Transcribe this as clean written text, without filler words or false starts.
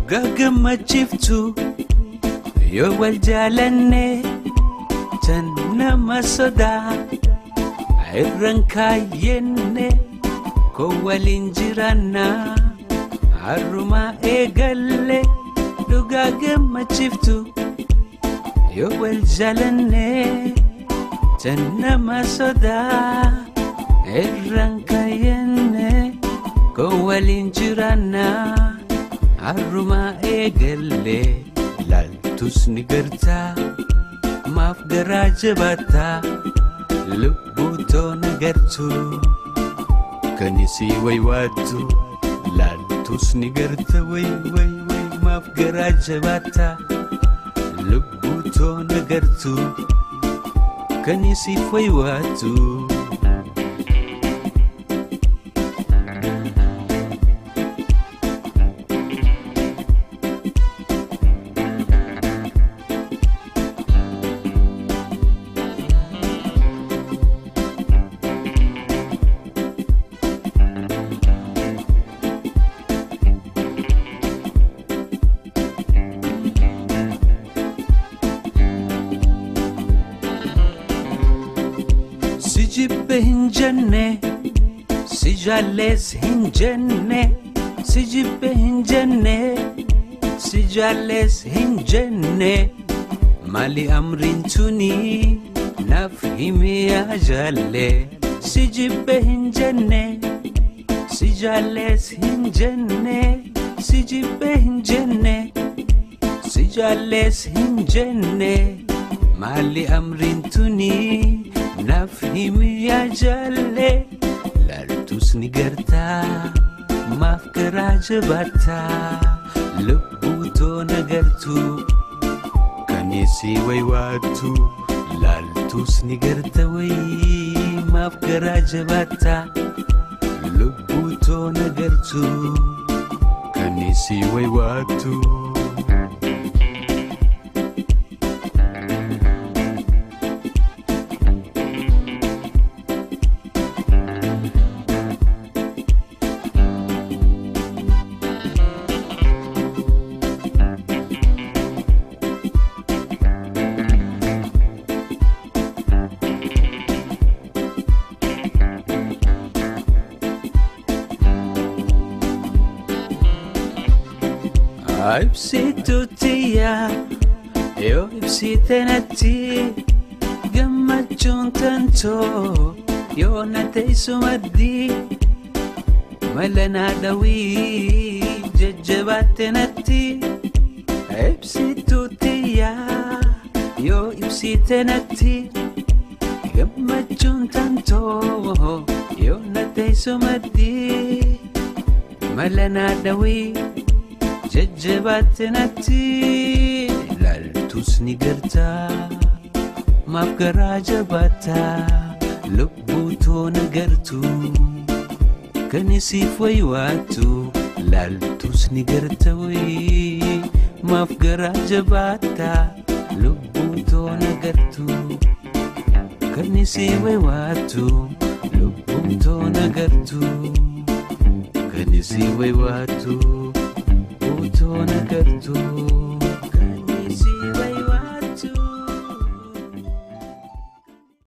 Dhugaa gammachiiftu yoo wal jaalanne tan nama sodaa irraan kaayyenne koo waliin jiraannaa har'umaa eegalle. Dhugaa gammachiiftu yoo wal jaalanne tan nama sodaa irraan kaayyenne koo waliin jiraannaa. Har'umaa eegalle laaltus ni gartaa maaf garaa jabaattaa lubbuu toona gartuu kan isii waywaattu laaltus ni garta way way way maaf garaa jabaattaa lubbuu toona gartuu kan isiif waywaattu. Si jibbe hin jenne, si jaalles hin jenne, si jibbe hin jenne, si jaalles hin jenne. Maali amriin tuni naaf himi yaa jaalle. Si jibbe hin jenne, si jaalles hin jenne, si jibbe hin jenne, si jaalles hin jenne. Maali amriin tuni naaf himi yaa jaalle. Laaltus ni gartaa maaf garaa jabaattaa lubbuu toona gartuu kan isii waywaattu. Laaltus ni garta wayii maaf garaa jabaattaa lubbuu toona gartuu kan isii waywaattu. Ibsituu tiyyaa yoo ibsite natti gammachuun tantoo yoo na teessu maddii mala naa dhawii jajjabaatte natti. Ibsituu tiyyaa yoo ibsite natti gammachuun tantoo yoo na teessu maddii mala naa dhawii jajjabaatte natti. Laaltus ni gartaa maaf garaa jabaattaa lubbuu toona gartuu kan isiif waywaattu. Laaltus ni garta wayii maaf garaa jabaattaa lubbuu toona gartuu kan isii waywaattu. Lubbuu toona gartuu kan isii waywaattu. Toona gartuu.